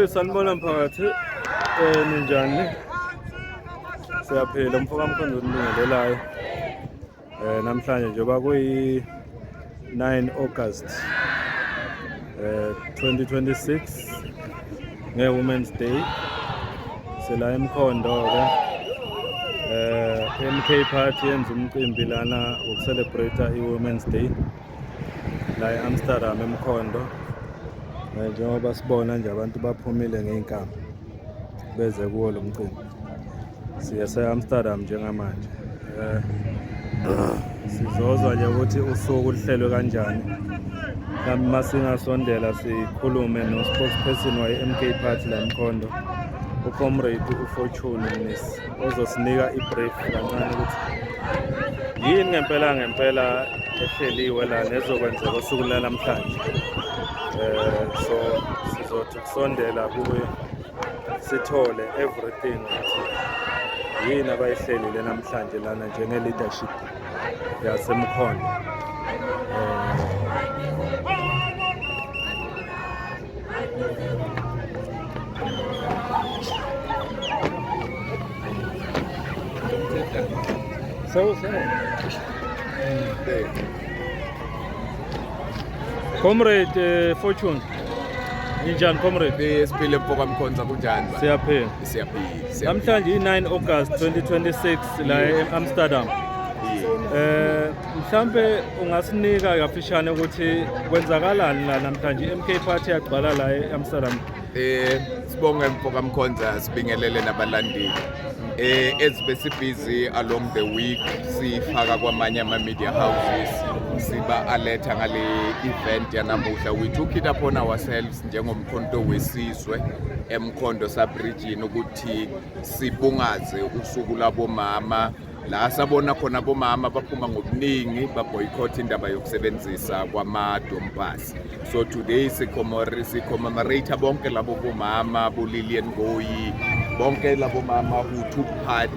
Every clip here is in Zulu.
Sanibona mphakathi. Ninjani? Siyaphila, umfoka Mkhonzo onibingelelayo. Namhlanje njengoba kuyi 9 August 2026 nge Women's Day. Sila eMkhondo ke. MK Party yenza umcimbi lana wokucelebrate i-Women's Day la e-Amsterdam eMkhondo. Njengoba sibona nje abantu baphumile ngey'nkambi beze kuwo lo mcimbi. Siya se-Amsterdam njengamanje. Sizozwa nje ukuthi usuku luhlelwe kanjani. Mhlawumbe uma singasondela sikhulume no-spokesperson waye-MK Party la eMkhondo, uComrade uFortune Mnisi, ozosinika i-brief kancane ukuthi yini ngempela ngempela ehleliwe la nezokwenzeka osuku lanamhlanje. So sizothi kusondela kuye sithole everything ukuthi yini abayihlelile namhlanje lana njenge-leadership yaseMkhondo. So. Comrade Fortune. Ninjani, comrade? Siphile, mfoka Mkhonza, kunjani ba? Siyaphila. Siyaphila. Siyaphila. Namhlanje i-9 August 2026 la e-Amsterdam. Mhlambe ungasinika kafishane ukuthi kwenzakalani la namhlanje, i-MK Party yagcwala la e-Amsterdam? Sibonge, mfoka Mkhonza, sibingelele nabalandeli. As besibusy along the week sifaka kwamanye ama media houses siba alerta ngale event yanamuhla, we took it upon ourselves njengomkhonto wesizwe eMkhondo sub-region ukuthi sibungaze usuku labomama la sabona khona abomama baphuma ngobuningi baboycott indaba yokusebenzisa kwama-dompas. So today sicommemorate bonke labo bomama, bo-Lilian Ngoyi, bonke labo mama who took part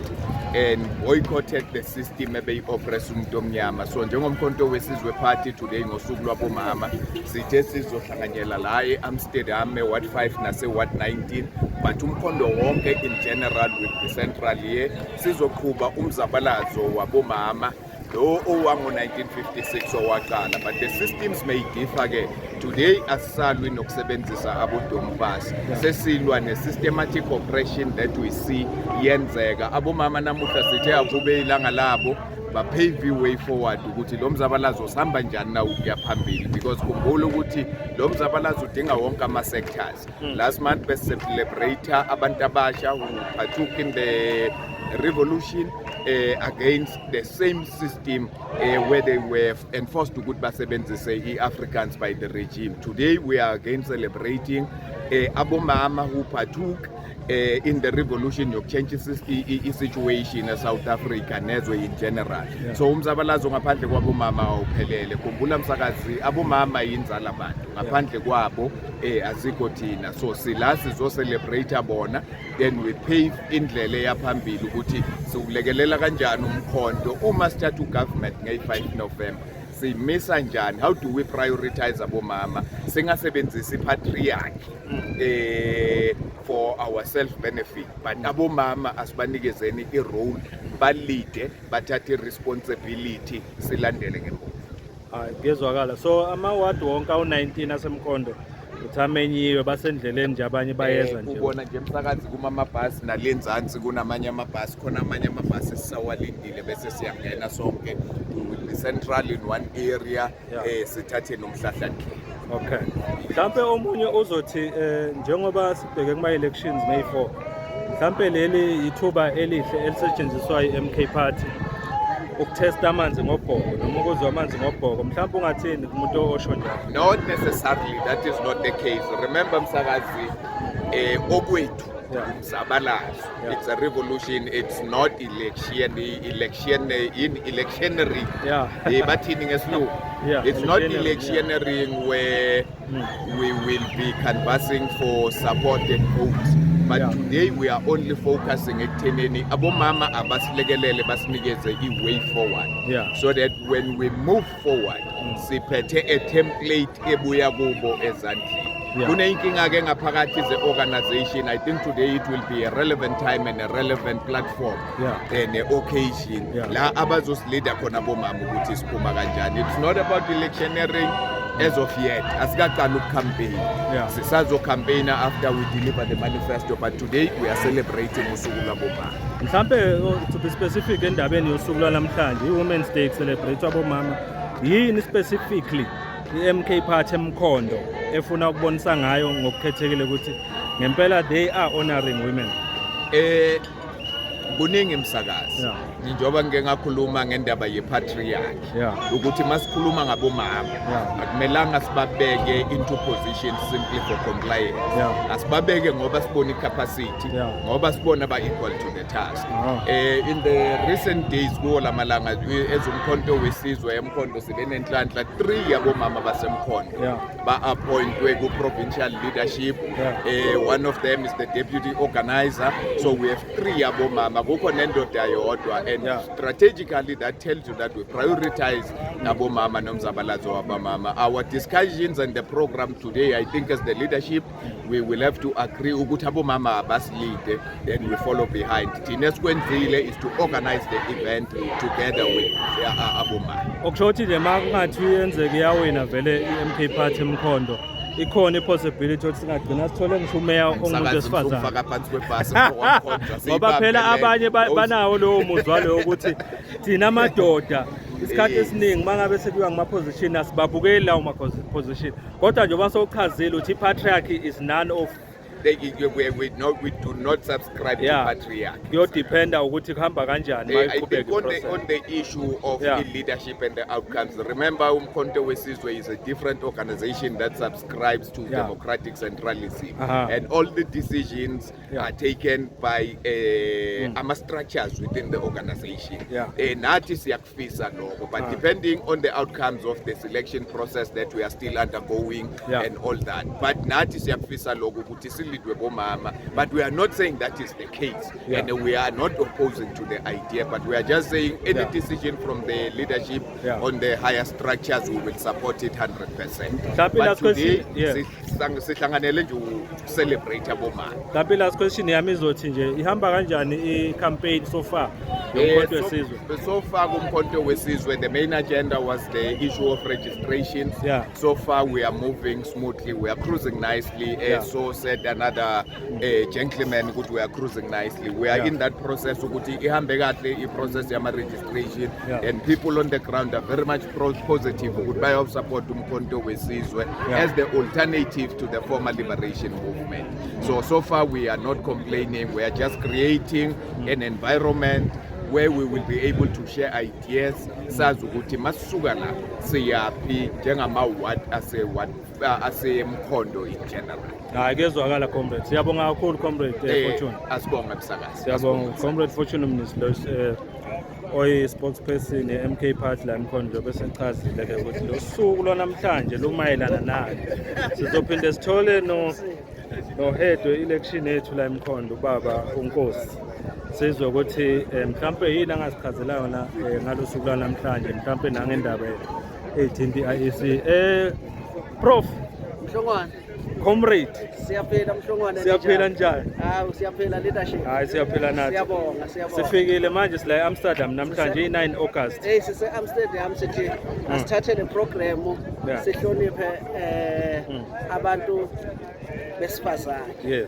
and boycotted the system ebeyi-oppress umuntu omnyama. So njengomkhonto wesizwe party, today ngosuku lwabomama sithe sizohlanganyela la e-Amsterdam e-ward 5 nase-ward 19, but umkhondo wonke in general will be central here. Sizoqhuba umzabalazo wabomama lo owango-1956 owaqala, but the systems may differ ke. Today asisalwi nokusebenzisa abodompasi, sesilwa ne-systematic oppression that we see yenzeka. Abomama namuhla sithe akube ilanga labo bapave i-way forward ukuthi lo mzabalazo sihamba njani na ukuya phambili, because khumbula ukuthi lo mzabalazo udinga wonke ama-sectors. Last month besicelebrate abantu abasha who partook in the revolution against the same system where they were enforced ukuthi basebenzise i-Afrikaans by the regime. Today we are again celebrating abomama who partook in the revolution yokuchange i-situation e-South Africa nezwe in general. So umzabalazo ngaphandle kwabomama awuphelele. Khumbula, msakazi, abomama yinzala abantu, ngaphandle kwabo azikho thina. So sila sizo-celebrate bona, then we pave indlela eyaphambili ukuthi siwulekelela kanjani umkhonto uma sithatha ugovernment ngeyi-5 November, simisa njani, how do we prioritize abomama, singasebenzisi patriarchy for our self benefit, but abomama asibanikezeni i-role, baleade, bathathe i-responsibility, silandele ngemuva. Hayi, kuyezwakala. So ama-ward wonke awu-19 aseMkhondo uthi amenyiwe, basendleleni nje, abanye bayeza nje? Ubona nje, msakazi, kuma amabhasi nalenzansi kunamanye amabhasi khona, amanye amabhasi esisawalindile bese siyangena sonke. We will be central in one area. Sithathe nomhlahlandlela. Okay, mhlampe omunye uzothi njengoba sibheke kuma-elections May 4, mhlampe leli ithuba elihle elisetshenziswa i-MK Party ukutesta amanzi ngobhoko noma ukuzwa amanzi ngobhoko. Mhlampe ungathini kumuntu osho njalo? Not necessarily, that is not the case. Remember, msakazi, okwethu umzabalazo. It's a revolution, it's not election election in electionary. Bathini ngesilungu? It's not electionary, electioneering where we will be canvassing for support and votes, but But today we are only focusing ekuthenini abomama abasilekelele, basinikeze i-way forward so that when we move forward siphethe a template ebuya kubo ezandleni. Kuneyinkinga ke ngaphakathi ze-organization. I think today it will be a relevant time and a relevant platform and occasion la abazosilida khona bomama ukuthi siphuma kanjani. It's not about electioneering as of yet, asikaqali ukucampaign. Sisazocampaigna after we deliver the manifesto, but today we are celebrating usuku lwabomama. Mhlambe to be specific, endabeni yosuku lwanamhlanje, i-Women's Day, celebrate abomama, yini specifically i-MK Party eMkhondo efuna ukubonisa ngayo ngokukhethekile ukuthi ngempela they are honoring women? Kuningi, msakazi. Njengoba ngike ngakhuluma ngendaba ye-patriarchy ukuthi masikhuluma ngabomama akumelanga sibabeke into position simply for compliance. Asibabeke ngoba sibona i-capacity, ngoba sibona ba-equal to the task. In the recent days, kuwo lamalanga, ezumkhonto wesizwe eMkhondo sibe nenhlanhla, three yabomama baseMkhondo ba-appointwe ku-provincial leadership. One of them is the deputy organizer, so we have three yabomama, kukho nendoda yodwa, and strategically that tells you that we prioritize abomama nomzabalazo wabamama. Our discussions and the program today, I think as the leadership we will have to agree ukuthi abomama abasilide, then we follow behind. Thina esikwenzile is to organize the event together with abomama. Okusho ukuthi nje uma kungathi yenzeka iyawina vele i-MK Party eMkhondo, ikhona i-possibility ukuthi singagcina sithole ngisho umeya ongumuntu wesifazane? Ufaka phansi kwebhasi, mfowethu. Ngoba phela abanye banawo lowo muzwa lowo ukuthi thina madoda isikhathi esiningi uma ngabe sekuyiwa ngama-position asibabukeli lawo ma-position, kodwa njengoba sowuchazile ukuthi i-patriarchy is none of We do not subscribe to patriarchy. Kuyodependa ukuthi kuhamba kanjani I mayiqhubeka think on the, i-process. on the issue of leadership and the outcomes, remember Umkhonto Wesizwe is a different organization that subscribes to democratic centralism. And all the decisions are taken by ama structures within the organization. Nathi siyakufisa lokho, but depending on the outcomes of the selection process that we are still undergoing and all that. But nathi siyakufisa lokho ukuthi silidwe bomama, but we are not saying that is the case. And we are not opposing to the idea, but we are just saying any decision from the leadership on the higher structures, we will support it 100%. Mhlawumbe But last today, question, yeah. sihlanganele nje celebrate abomama. Mhlawumbe last question yami izothi nje, ihamba kanjani i-campaign so far yoMkhonto Wesizwe? So far kuMkhonto Wesizwe, the main agenda was the issue of registrations. So far we are moving smoothly, we are cruising nicely. So said another gentleman ukuthi we are cruising nicely. We are in that process ukuthi ihambe kahle i-process yama-registration and people on the ground are very much positive ukuthi bayawu-support uMkhonto Wesizwe as the alternative to the former liberation movement. So, so far we are not complaining. We are just creating an environment where we will be able to share ideas, sazi ukuthi masisuka la siyaphi njengama-ward ase-ward aseMkhondo in general. Hayi, kuyezwakala, comrade. Siyabonga kakhulu, comrade Fortune. Asibonge, msakazi. Siyabonga, comrade Fortune Mnisi lo oyi-spokesperson ye-MK Party la eMkhondo, bese chazile-ke ukuthi lo suku lwanamhlanje lumayelana nani. Sizophinde sithole no-head we-election yethu la eMkhondo, ubaba uNkosi, sizwe ukuthi mhlampe yini angasichazela yona ngalo suku lwanamhlanje, mhlampe nangendaba ey'thinta i-IEC. Prof. Mhlongwane. Comrade. Siyaphila, Mhlongwane. Siyaphila, njani? Hawu, siyaphila, leadership. Hayi, siyaphila nathi. Siyabonga, siyabonga. Sifikile manje, sila e-Amsterdam namhlanje, i-9 August. Hey, sise Amsterdam, sithi asithathe le program sihloniphe abantu besifazane.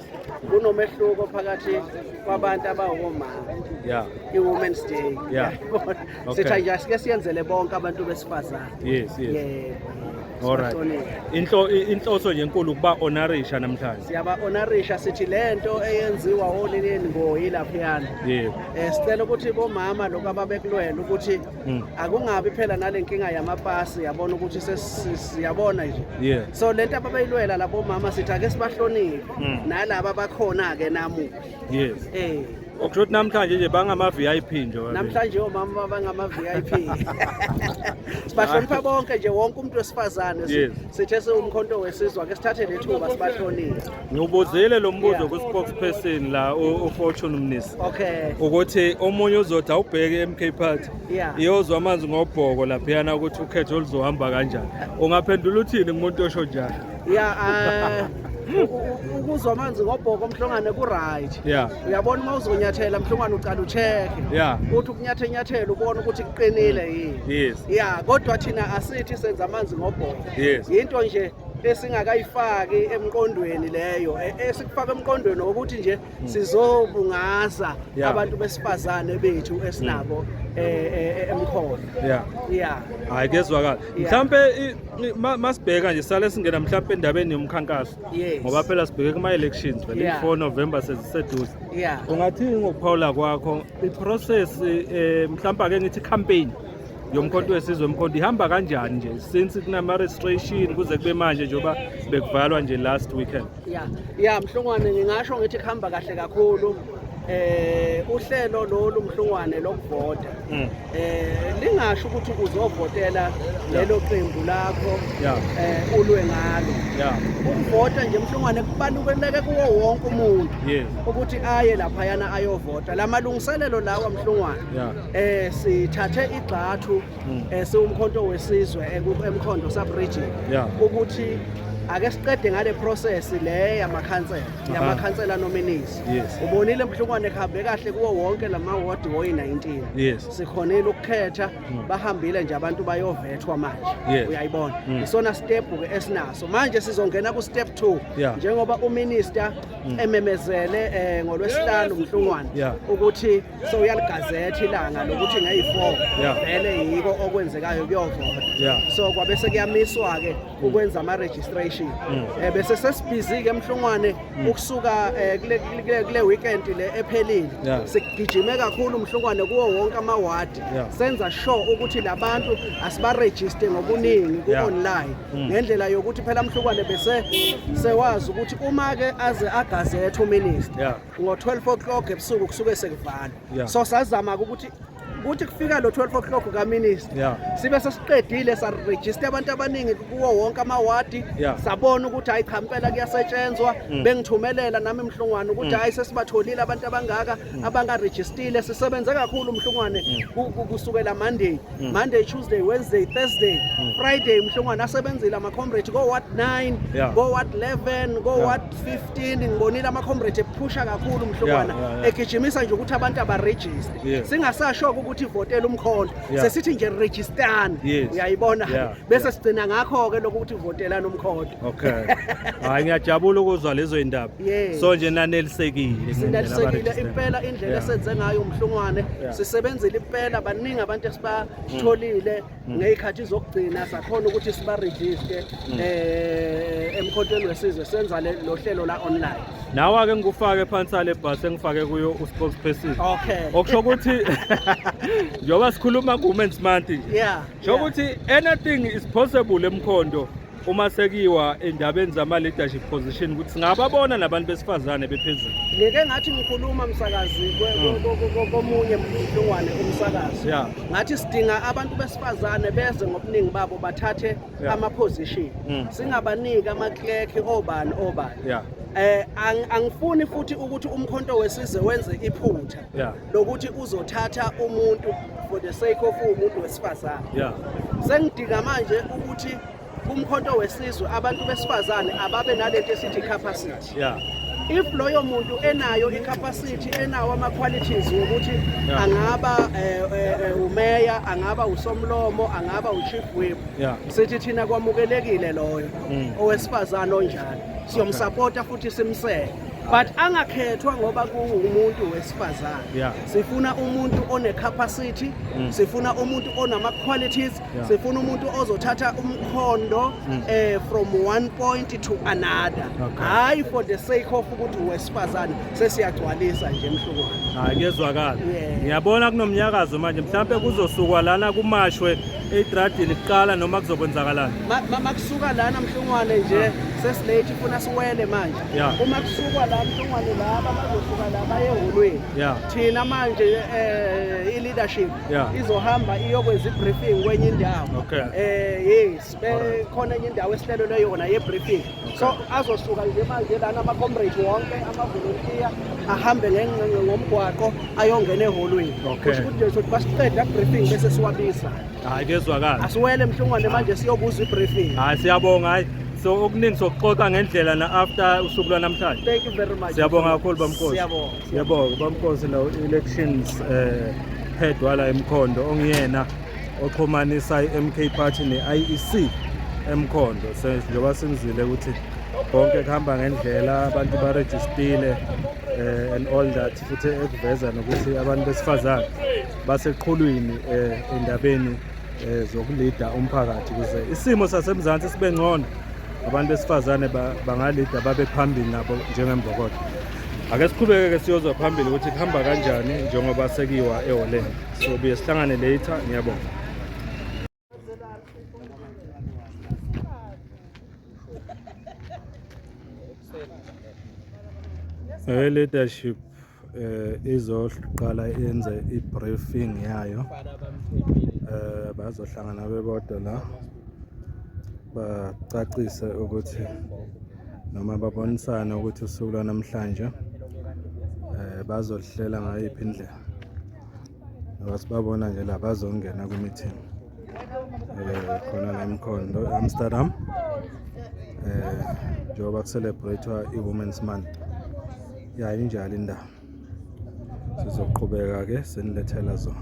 Kunomehluko phakathi kwabantu abawomama. I-Women's Day. Sithi nje asike siyenzele bonke abantu besifazane. Yes. Yebo. All right. Sibahloniphe. Inhloso nje enkulu ukuba honorisha namhlanje. Siyaba honorisha, sithi lento eyenziwa olileni ngoyi laphiyana. Sicela ukuthi bomama lokho ababekulwela ukuthi akungabi phela nalenkinga yamapasi, yabona ukuthi siyabona nje. So lento ababeyilwela labo mama, sithi ake sibahloniphe nalaba bakhona ke namuhla. Okusho ukuthi namhlanje nje bangama VIP nje bobabili. Namhlanje omama bangama VIP. Sibahlonipha bonke nje, wonke umuntu wesifazane. Sithe siwumkhonto wesizwe, ake sithathe lethuba sibahloniphe. Ngiwubuzile lo mbuzo ku spokesperson la, uFortune Mnisi, ukuthi omunye uzothi awubheke MK Party iyozwa amanzi ngobhoko laphiyana, ukuthi ukhetho luzohamba kanjani. Ungaphendula uthini kumuntu osho njalo? Yeah, ukuzwa amanzi ngobhoko, Mhlongane, ku-right. Uyabona, uma uzonyathela, Mhlongane, ucala ucheck uthi ukunyatha enyathela, ubone ukuthi kuqinile yini. Yeah, kodwa thina asithi senza amanzi ngobhoko. Into nje esingakayifaki emqondweni leyo. Esikufaka emqondweni ukuthi nje sizobungaza abantu besifazane bethu esinabo emkhono. Hayi, kuyezwakala. Mhlambe masibheka nje, sale singena mhlambe endabeni yomkhankaso, ngoba phela sibheke kuma elections vele, 4 November seziseduze. Ungathini ngokuphawula kwakho, iprocess, mhlawumbe ake ngithi campaign yomkhonto wesizwe, emkhonto, ihamba kanjani nje since kunama registration kuze kube manje, njengoba bekuvalwa nje last weekend? Yeah, Mhlungwane, ngingasho ngithi kuhamba kahle kakhulu. Uhlelo lolu, Mhlungwane, lokuvota, lingasho ukuthi uzovotela lelo qembu lakho ulwe ngalo. Ukuvota nje, Mhlungwane, kubaluleke kuwo wonke umuntu ukuthi aye laphayana ayovota. Lamalungiselelo lawa, Mhlungwane, sithathe igxathu siwumkhonto wesizwe emkhondo sub region ukuthi ake siqede ngale process le yamakhansela, yamakhansela nominees. Ubonile, Mhlungwane, kuhambe kahle kuwo wonke lama ward woyi-19. Sikhonile ukukhetha, bahambile nje abantu bayovethwa manje. Uyayibona, isona step ke esinaso manje. Sizongena ku step 2 njengoba uminister ememezele ngolwesihlanu, Mhlungwane, ukuthi sewuyaligazetha ilanga lokuthi ngeyi-4 vele yiko okwenzekayo, kuyovota. So kwabe sekuyamiswa ke ukwenza ama-registration. Bese sesibhizi ke, Mhlungwane, ukusuka kule weekend le ephelile. Sigijime kakhulu, Mhlungwane, kuwo wonke amawadi, senza sure ukuthi labantu asibarejiste ngobuningi ku-online, ngendlela yokuthi phela, Mhlungwane, bese sewazi ukuthi uma ke aze agazethe uminister ngo-12 o'clock ebusuku kusuke sekuvalwa. So sazama ukuthi kuthi kufika lo 12 o'clock kaminister sibe sesiqedile, sarejista abantu abaningi kuwo wonke amawadi. Sabona ukuthi hayi cha, impela kuyasetshenzwa. Bengithumelela nami, Mhlungwane, ukuthi hayi, sesibatholile abantu abangaka abangarejistile. Sisebenze kakhulu, Mhlungwane, kusukela Monday, Tuesday, Wednesday, Thursday, Friday. Mhlungwane, asebenzile ama-comrade go-ward 9, go-ward 11, go-ward 15. Ngibonile ama-comrade ephusha kakhulu, Mhlungwana, egijimisa nje ukuthi abantu abarejiste. Singasasho ukuthi votela umkhonto, sesithi nje rejistani. Uyayibona? Bese sigcina ngakho-ke lokhu ukuthi votelani umkhonto. Okay. Hayi, ngiyajabula ukuzwa lezo indaba. So nje nanelisekile ngendlela Sinelisekile abarejiste. impela indlela esenze ngayo, Mhlungwane. Sisebenzile impela, baningi abantu esibatholile ngey'khathi zokugcina, sakhona ukuthi sibarejiste emkhontweni wesizwe, senza lo hlelo la online. Nawe ake ngikufake phansi ale bus engifake kuyo uspokesperson. Okusho ukuthi njengoba sikhuluma ku-Women's Month nje, sho ukuthi anything is possible emkhondo uma sekuyiwa endabeni zama-leadership position, ukuthi singababona nabantu besifazane bephezulu. Ngike ngathi ngikhuluma, msakazi, komunye, Mhlungwane, umsakazi, ngathi sidinga abantu besifazane beze ngobuningi babo, bathathe ama-position, singabaniki ama-clerk, obani obani. Angifuni futhi ukuthi umkhonto wesizwe wenze iphutha lokuthi uzothatha umuntu for the sake of umuntu wesifazane. Sengidinga manje ukuthi kumkhonto wesizwe abantu besifazane ababe nalento esithi capacity. If loyo muntu enayo i-capacity, enawo ama-qualities wokuthi angaba umeya, angaba usomlomo, angaba u-chief whip, sithi thina kwamukelekile loyo owesifazane onjalo, siyomsapota futhi simseke, but angakhethwa ngoba kuwumuntu wesifazane. Sifuna umuntu one-capacity, sifuna umuntu onama-qualities, sifuna umuntu ozothatha umkhondo from one point to another, hayi for the sake of ukuthi wesifazane, sesiyagcwalisa nje, Mhlungwane. Hayi, kuyezwakala. Yeah. Ngiyabona kunomnyakazo manje, mhlambe kuzosukwa lana kumashwe. ey'tradini kuqala noma kuzokwenzakalani? Makusuka lana Mhlungwane nje sesilate, ifuna siwele manje. Uma kusukwa la Mhlungwane, laba bazosuka la baye ehholweni. Thina manje i-leadership izohamba iyokwenza i-briefing kwenye indawo. Yes, bekhona enye indawo esihlelelwe yona ye-briefing. So azosuka nje manje lana ama-comrade wonke, amavolontiya ahambe ngomgwaqo ayongena ehholweni. Kusho ukuthi nje sothi basiqeda briefing bese siwabiza. Hayi, kuyezwakala. Asiwele Mhlungwane manje siyobuza i-briefing. Hayi, siyabonga. Hayi, so okuningi sokuxoxa ngendlela na after usuku lwanamhlanje. Thank you very much. Siyabonga kakhulu, Bamnkosi. Siyabonga. Yebo, Bamnkosi lo elections head wala eMkhondo, ongiyena oxhumanisa i-MK Party ne-IEC eMkhondo. Njengoba simzwile ukuthi konke kuhamba ngendlela, abantu barejistile and all that, futhi ekuveza nokuthi abantu besifazane baseqhulwini endabeni zokulida umphakathi ukuze isimo sasemzansi sibe ngcono. Abantu besifazane bangalida babe phambili nabo njengembokodo. Ake siqhubeke-ke siyozwa phambili ukuthi kuhamba kanjani njengoba sekuyiwa ehholeni. Sobuye sihlangane later. Ngiyabonga. Leadership izoqala yenze i-briefing yayo. Bazohlangana bebodwa la, bacacise ukuthi noma babonisane ukuthi usuku lwanamhlanje bazolihlela ngayiphi indlela. Ngoba sibabona nje la bazongena kwi-meeting khona la eMkhondo, Amsterdam, njengoba kucelebrate i-Women's Month. Ya, injalo indaba. Sizoqhubeka ke sinilethela zona.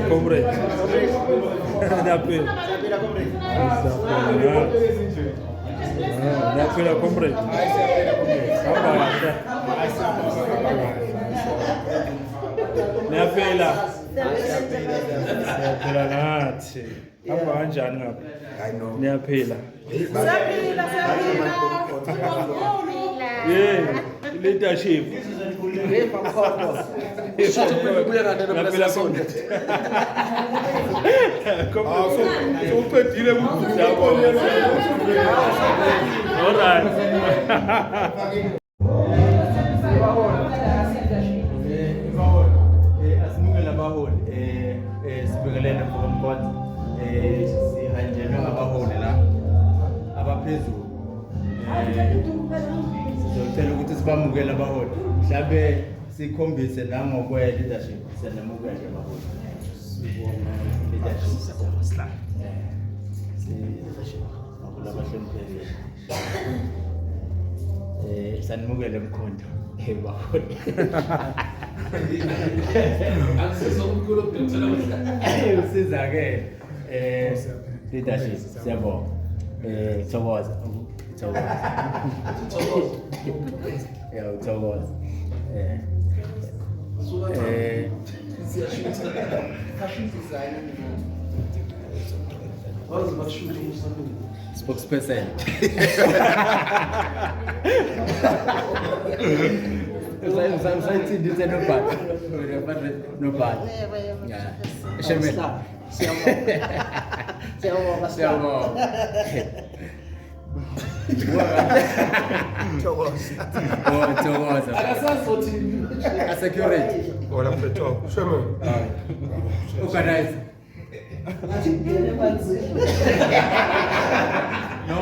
Comrade. Niyaphila. Siyaphila. Niyaphila, comrade. Hamba kahle. Niyaphila. Siyaphila nathi. Hamba kanjani ngapha? Niyaphila. Siyaphila, siyaphila. Yeah, leadership. Niyaphila, comrade. Sowuqedile. Siyabonga. All right. Asimukele abaholi, sibingelele mfokamkhonza. Sihanjelwe ngabaholi la abaphezulu. Sizocela ukuthi sibamukele abaholi, mhlawumbe sikhombise nangokwe-leadership. Siyanamukela abaholi, leadership. Leadership abaholi abahloniphekile, sanimukele Mkhondo, baholi. Akusizo umkhulu okudonsela. Usiza ke leadership, siyabonga. Thokoza, thokoza. Ya, uthokoza. Spokesperson. Usayithindise nobhala. Nobhala. Yeah. Shemel. Siyabonga. Siyabonga. Siyabonga. Thokoza. Oh, thokoza. Akasazothini. A security. Wona mfethu. Shame. Organize. No,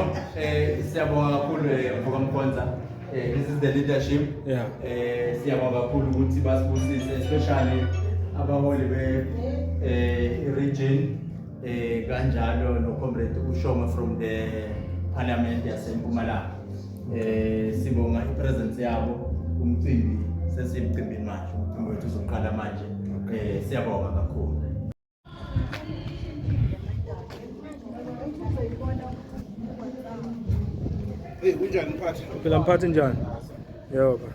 siyabonga kakhulu mfoka Mkhonza. This is the leadership. Yeah. Siyabonga kakhulu ukuthi basibusise, especially abaholi be region, kanjalo no comrade uShongwe from the parliament yaseMpumalanga. Sibonga ipresence yabo umcimbi, sesimcimbini manje, umcimbi wethu uzoqala manje. Siyabonga kakhulu. Hey, kunjani mphathi? Phila mphathi, njani? Yebo ba.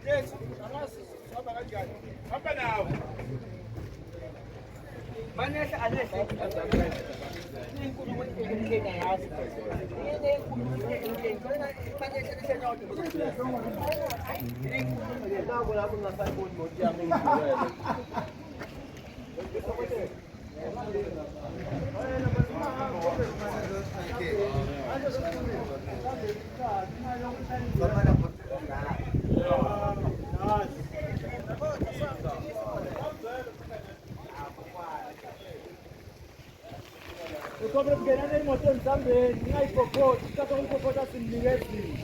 Yes, angazi sihamba kanjani. Hamba nawe. Manehla anehle inkulumo enkeni ayazi yini inkulumo enkeni manehle nehle nodwa. Nako lapho ngingasayiboni imoto yami engigibele. Ukhombe kungenani emotweni sambeni, ningayikhokhoti, sithatha ukukhokhotha simnikezile.